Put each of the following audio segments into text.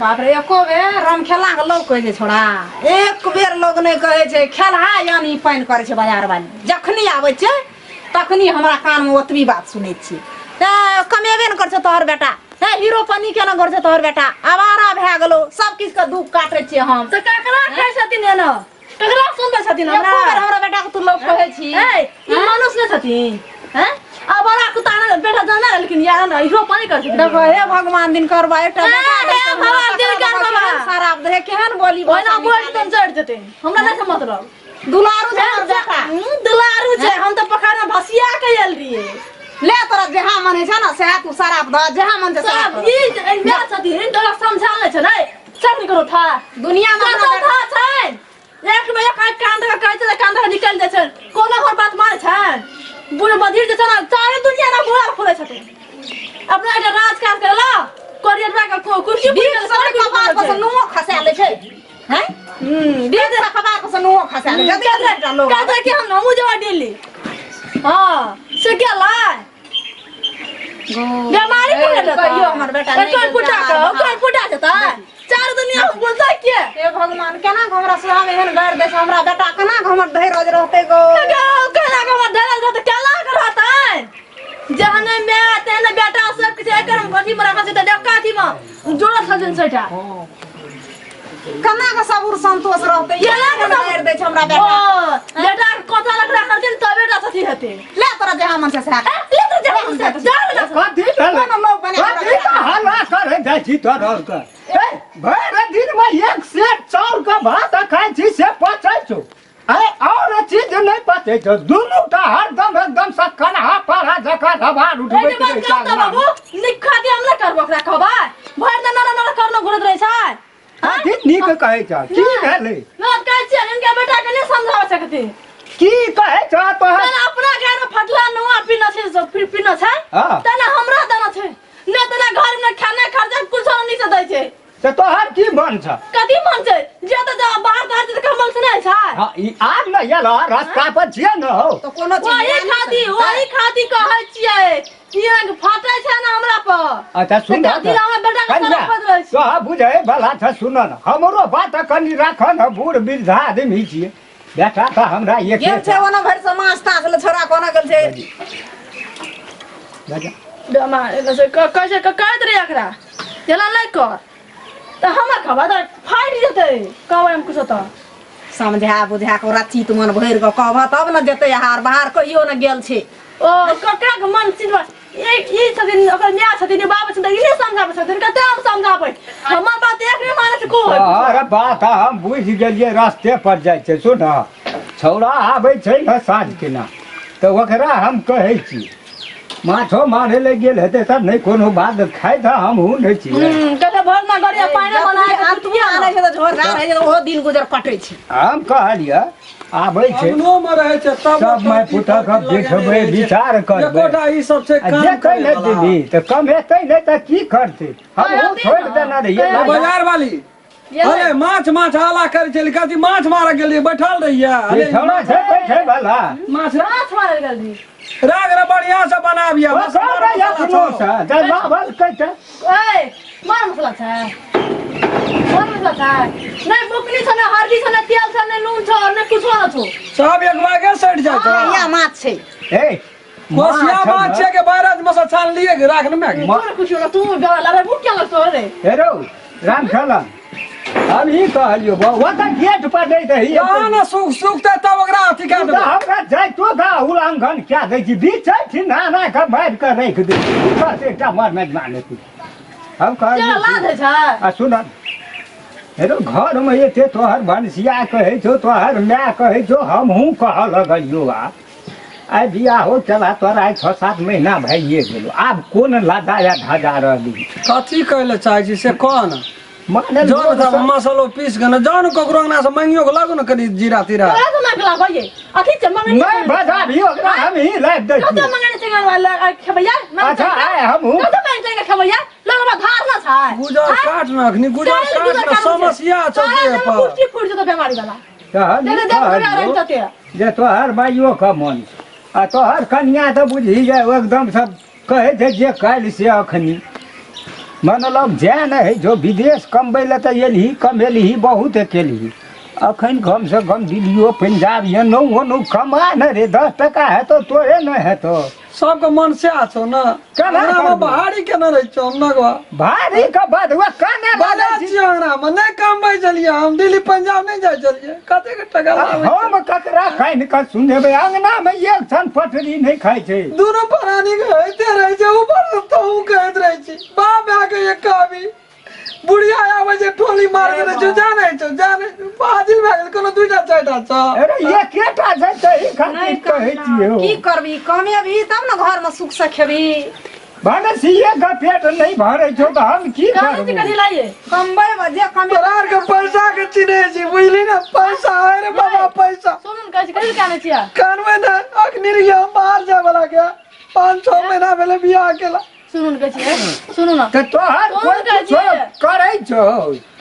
बाप रे, एको बेर रामखेला के लोग कहै छै छोड़ा, एक बेर लोग नहि कहै छै खेलहा, यानी पानि करै छै बाजार वाली। जखनी आबै छै तखनी हमरा कानमे ओतबी बात सुनै छियै। तऽ कमेबे ने करै छै तोहर बेटा, हे हीरो पानी केना करै छै तोहर बेटा, आवारा भए गेलौ, सब किछु के दुख काटै छियै हम। तऽ ककरा कहै छथिन एना? ककरा सुनबै छथिन हमरा? एको बेर हमरा बेटा के तू लोग कहै छी? ए, ई मनुष्य नहि छथिन हैं? आ बड़ा कुत्ता ने बेटा जाना लेकिन यार ना इहो पानी कर छथिन। देखो हे भगवान दिन करबा एकटा ए, बेटा हे देलकै हमरा, भगवान दिन तकरा करबा। देखो केहन शराब दे, केहन बोली ओहिना भाषा बोल निकालै। एकदम चढ़ जेतै, हमरा नहि छै मतलब। दुलारू छै हमर बेटा। दुलारू छै, हम तऽ पखाना भसिया के आयल रहियै। ले तोरा जहाँ मन होइ छै ने सएह तू शराब दह, जहाँ मन छै सएह सब कर। ई जे माय छथिन तोरा समझा नहि छै ने, सब नहि करो था। दुनिया में सब हमरा था छै। एक में एक आँख कान धऽ कहै छै तऽ कान धऽ निकलि जाइ छै, कोनो हमर बात मानै छै? बूढ़ बधिर जे छै ने, चारे दुनिया ने घोड़ा खोलै छथिन। अपना एकटा राज काज करला कोरियरवा के कुर्सी बीच से कपार पर से नुओ खसा लै छै हैं, बीच से कपार पर से नुओ खसा लै छै एकटा लोग। कहते कि हम हमहूँ जेबै दिल्ली। हाँ से गेलै बेमारी पकड़ लेतै। कहियो हमर बेटा नहि कोन गेल पुटा छै के बाहर। कोन पुटा जेतै? चारू दुनिया हम बोलतै के? हे भगवान, केना के हमरा सुहाग एहन गारि दै छै? हमरा बेटा केना के हमर धैर्य रहतै गो? केना के हमर धैर्य रहतै? केना के रहतै? जहने माय तेहने बेटा, सब किछु एकर अथी मे राखल छै तऽ डक्का अथी मे जोड़ल छथिन सबटा। केना के सबुर संतोष रहतै? केना के एहन गारि दै छै हमरा बेटा। ओ बेटा के कथा लग राखल छै तबे टा अथी हेतै। ले तोरा जहाँ मन छै सएह कर। ले तोरा जहाँ मन छै जा ले। कथी भेलै? कोनो लोग बना के कथी तऽ हल्ला करै जाइ छी तोहर के? ए, भरि दिनमे एक सेर चाउर के भात खाइ छी से पचै छौ, आइ और चीज नहि पचै छौ। दुनू टा हरदम एकदम से कन्हा पारा जकाँ रबार एहि उठबैत बात रहै छै करता अङ्गनामे। बाबू निक खाती हम नहि करबो, ओकरा कहबै भरि दिन नर नर करनो घुरैत रहै छै। कथी नीक कहै छ? की भेलै? ना कहै छियै, हिनका बेटा के नहि समझाबै सकती। की कहै छ तोहर? तेना अपना घर में फटला नुआ पीना छै, सब फिर पीना छै। हाँ। तेना हमरा देना छै नहि, तेना घर में खाना खर्चा कुछ नहीं से दै छै। से तोहर की मन छ? कथी मन छै? जे तऽ जा बाहर ताहर छै तऽ कमल से नहि छै। हाँ, ई आब ने आयल हँ, रास्ता पर छियै ने हौ। तऽ कोनो चीज वही नहि खाती छै। वही खाती कहै छियै, ई अहाँके फाटै छै ने हमरा पर। अच्छा सुन। तऽ दिल हमर बेटा के कन्या, तरफ रहै छै। तोहर बुझै भला छ, सुन न हमरो बात कनि राख न, बूढ़ वृद्धा आदमी छियै, बेटा तऽ हमरा एक गेल छै ओना भरि से माछ ताछ ले छोड़ा, कोना गेल छै? बेटा बेमार से कहै छै, कहैत रहियै एकरा जेना नहि कर तऽ हमर खबर तऽ फाटि जेतै, कहबै हम कुछो तऽ। समझा बुझा के ओकरा चित मन भरि कऽ कहबह तब ने जेतै हार बाहर, कहियो ने गेल छै। ओ ककरा के मन चिन्ह ई ई छथिन, ओकर माय छथिन, ई बाबा छथिन, ई नहि समझाबै छथिन। कते हम समझाबै, हमर बात एक नहि मानै छै कोइ। तोहर बात हम बुझि गेलियै, रास्ते पर जाइ छै। सुन, छौड़ा आबै छै ने साँझ केना तऽ ओकरा हम कहै छी, माछो मारे लए गेल हेतै तऽ नहि कोनो बात, खाइ तऽ हमहूँ नहि छियै। कते भर ना गरिया पानि बना के अंतमे आनै छै तऽ झोर झार होइ छै तऽ ओहो दिन गुजर कटै छै। हम कहलियै आबै छै। अंगनो मे रहै छै तब सब माय पुतह के बैठबै, विचार करबै। एकोटा ई सब छै आ काम जेतै करे ने वाला। दिल्ली तऽ कमेतै नहि तऽ की करतै? हमहूँ छोड़ि देने रहियै। आ बाजार वाली अरे माछ माछ हल्ला करै छै, कथी माछ मारऽ गेलियै बैठल रहियै? अरे छौड़ा छै बैठे वाला। माछ माछ मारल गेल रही। राग रे बढ़िया से बनाबिया। ओ सब रहै अपनो से जब लाभल कहतै। ए मार मसला छै, मार मसला छै, नहि बुकनी छै, नहि हल्दी छै, नहि तेल छै, नहि नून छै, नहि कुछो नहि छौ। सब एक बागे सटि जाइ छै। बढ़िया माछ छै। ए कोसिया माछ छै के बैराज में से छान लिए के राख ने मैं। तोर कुछो ना, तू गला रे भूख क्या लगतो रे? हे रौ राम खेलन, हम ई कहलियो बा तऽ गेट पर नहि दही। ना ना, सुख सुखते तब ओकरा अथी कए तू तऽ देबै। हमरा जाइतो का उल्लंघन क्या दै छी, बीच छी ना ना के मारि कऽ राखि दै छी। तू कहते एकटा मर नहि माने तू हम चल ला कहलियो दे छै। आ सुन हेरो, घरमे एते तोहर भनसिया कहै छौ, तोहर माय कहै छौ, हमहूँ कहऽ लगलियौ। आब आइ बियाहो केला तोरा आइ 6-7 महीना भइए गेलो, आब कोन लादा या धाजा रहली? कथी कहै लए चाहै छी से कह ने। माने जौन लोग सब सब मसालो पीस के ने जौन ककरो अंगना से मांगियो के लागू ने कनि जीरा तीरा। तोरा से मांगला भइए अथी छै मंगनी। नहि बजाबी ओकरा, हम ही लाबि दै कतऽ छियै। मंगनी छै वाला खेबैया? अच्छा आइ हमहूँ कतऽ मंगनी छै खेबैया? लगवा धार ना छै। गुजर काट न अखनी, गुजर काट न, समस्या छौ देह पर। कुर्सी फूट जेतो बेमारी वाला। तहन देख ई देख कहलियौ रहि जते जे तोहर माइयो के मन छै आ तोहर कनिया तऽ बुझही जे एकदम सब कहै छै जे काल्हि से अखनी। मतलब जाए नहि होइ छौ विदेश कमबै लए तऽ एलही कमेलही बहुत केलही अखन कमसँ कम दिल्लियो पंजाब एनौ ओनौ कमा ने रे 10 टका हेतौ तोरे नहि हेतौ सबके मन सएह छौ ने केना अंगना मे करबै? भारी केना रहै छौ हम नगवा भारी के बाद वह कने बजा छियै अंगना मे नहि कमबै छलियै हम दिल्ली पंजाब नहि जाइ छलियै कतेक टका लाबै हम ककरा कानि कऽ सुनेबै अंगना मे एक छन पटरी नहि खाइ छै दुनू प्राणी के होइते रहै छै ऊपर से तहू कहैत रहै छी बाप भए के एक कहबी बुढ़िया आबै छै टोली मार देने छौ जानै छौ जानै छौ फाजिल भए गेल कोनो दूटा चारिटा छौ अरे एकेटा छै तही खातिर नहि कहै छियै की करबी कमेबी तब ने घर में सुख से खेबी भनसिए के पेट नहि भरै छौ तऽ हम की कहै छी करबो कथी लाइए कमबै मे जे कमे तोरा आरके पैसा के चिन्है छी बुझली ने पैसा है रे बाबा पैसा सुनू ने कहै छी कथी कानै छियै कानवे ने अखनी रहियै हम बाहर जाय वाला के 5-6 महीना भेलै बियाह केला सुनू ने कहै छियै सुनू ने तऽ तोहर कोन कोइ कहै कुछो छियै? करै छौ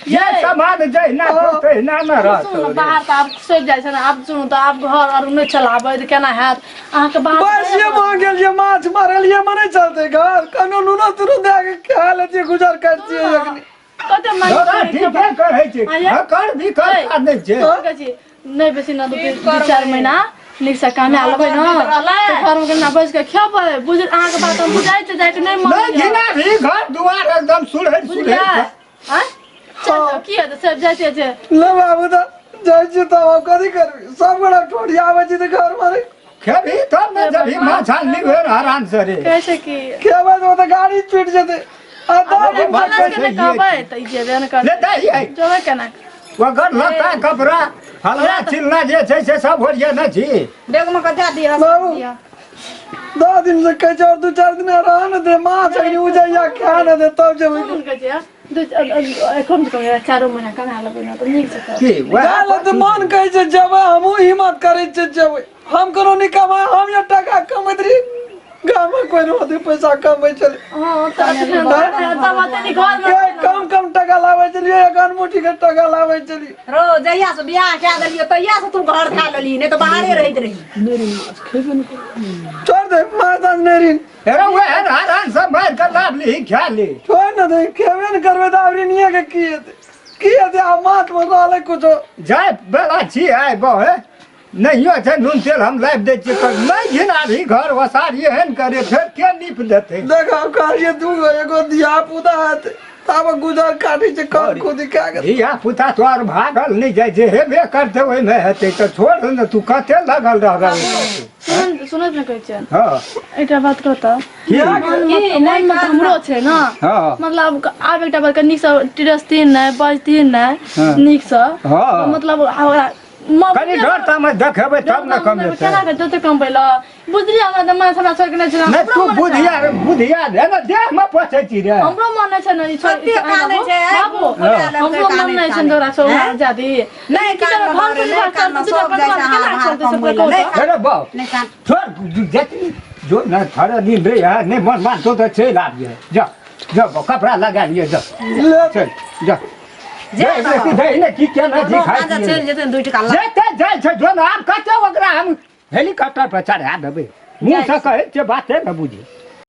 जे ये। समाज जहिना छौ तहिना ने सुनू रहतौ ने रे। बाहर तऽ आब सड़ि जाइ छै ने आब सुनू तऽ आब घर आर नहि चलाबै तऽ केना हैत अहाँके बाहर बस ये मां गेलियै माछ मारलियै मने चलते घर कनो नूनो तुनो दए के खा लेतियै गुजर करतियै अखनी कते मांगि तोरा ठीके कहै छै हाँ, ये। कर भी कर नहि छै कहै छी नहि बेसी न दू चारि महीना नीकसँ कमा लेबै ने तऽ घरमे केना बैस कऽ खेबै बुझ अहाँके बात हम बुझाइ छै जाइके नहि मन नहि होइए। घिना भी घर दुआर एकदम सुलहरि बुझलियै सुलहरि आँय चल जाउ की हेतै सब जाइते छै ले बाबू तऽ जाइ छी तब आब कथी करबी सब गोटा ठोठियाबै छी तऽ घर मारे खेबही तब ने जबही माछ आनली आराम से रे कहै छै कि खेबै तऽ ओतऽ गाड़ी छूटि जेतै आ दस दिन बात भानस के नहि छै, कहबै तऽ ई जेबे ने ले करतै दही है जेबै केना ओकर लत्ता कपड़ा फलना चिलना जे छै से सब ओरिया ने छी बैग में के दए दिहऽ बाबू। दिहऽ। 10 दिन से कहै छै और 2-4 दिन रह ने दे माछ अखनी उजैया खा ने दे तब जेबै सुनू ने कहै छै दू एखन तऽ चारो महीना कमा लेबै ने तऽ नीक से करब। की वएह जाय लए तऽ मन कहै छै जेबै हमहूँ हिम्मत करै छियै जेबै हम कोनो नहि कमाय हम या टाका कमैत रही गाममे कोइ नहि होतै पैसा कमबै छलै हँ तऽ तब ओते नीक घरमे ए, कम कम टाका लाबै छलियै एक अनमुठी के टाका लाबै छलियै रो जहिया से बियाह कए देलियै तहिया से तू घर खा लेली नहि तऽ बाहरे रहैत रही छोड़ दे माछ ताछ नहि ऋण अरे वएह हरान सब मारि कऽ लाभ लीही खा ली छोड़ ने दे खेबे ने करबै तऽ आब ऋणिये के की हेतै की हेतै आब माछ मे रहलै कुछो जाय बेला छी आइ बहे नहियो छै नून तेल हम लाबि दै छियै तऽ नहि घिनाबही घर ओसार एहन करे फेर के नीप देतै देखो कहलियै दूगो एगो धिया पुता हेतै तब गुजर काटै छै कम खुदी कए के धिया पुता तोहर भागल नहि जाइ छै हेबे करतै ओहिमे हेतै तऽ छोड़ ने तू कते लगल रहबै सुन सुनैत ने कहै छियनि हँ एकटा बात कहता की मन मे तऽ हमरो छै ने हँ मतलब आब एकटा बात नीकसँ टिरसथिन नहि बजथिन नहि हँ। नीकसँ हँ। मतलब आब ओकरा कनि डर तामस देखेबै तब ने कमेतै केना के जते कमबै ल बुझलियै हमरा तऽ मन हमरा छोड़ के नहि छै नहि तू बुधिया बुधिया रे ने देह मे पोछै छी रे हमरो मन नहि छै ने ई छोड़ कते कानै छै, बाबू बोला लगतै हमरो मन कानै नहि छै तोरा छोड़ हैं? जादी नहि कान घर नहि परिवार कान चलतै, सब जाइ छै केना हार हार चलतै कमबै सबके लए। नहि अरे बाप नहि कान छोड़ जतनी जो न थोड़े दिन रे यार नहि मन मानतो तऽ चलि आबिहे जा जा कपड़ा लगा लिअ जा ले चल जा जे जे दही ने की केना जी कोनो खाइ काज छियै। चलि जेतै ने 2 टका लऽ जेते जाइ छै जो ने आब कते ओकरा हम हेलीकॉप्टर पर चढ़ा देबै मुँह से कहै छियै बाते ने बुझै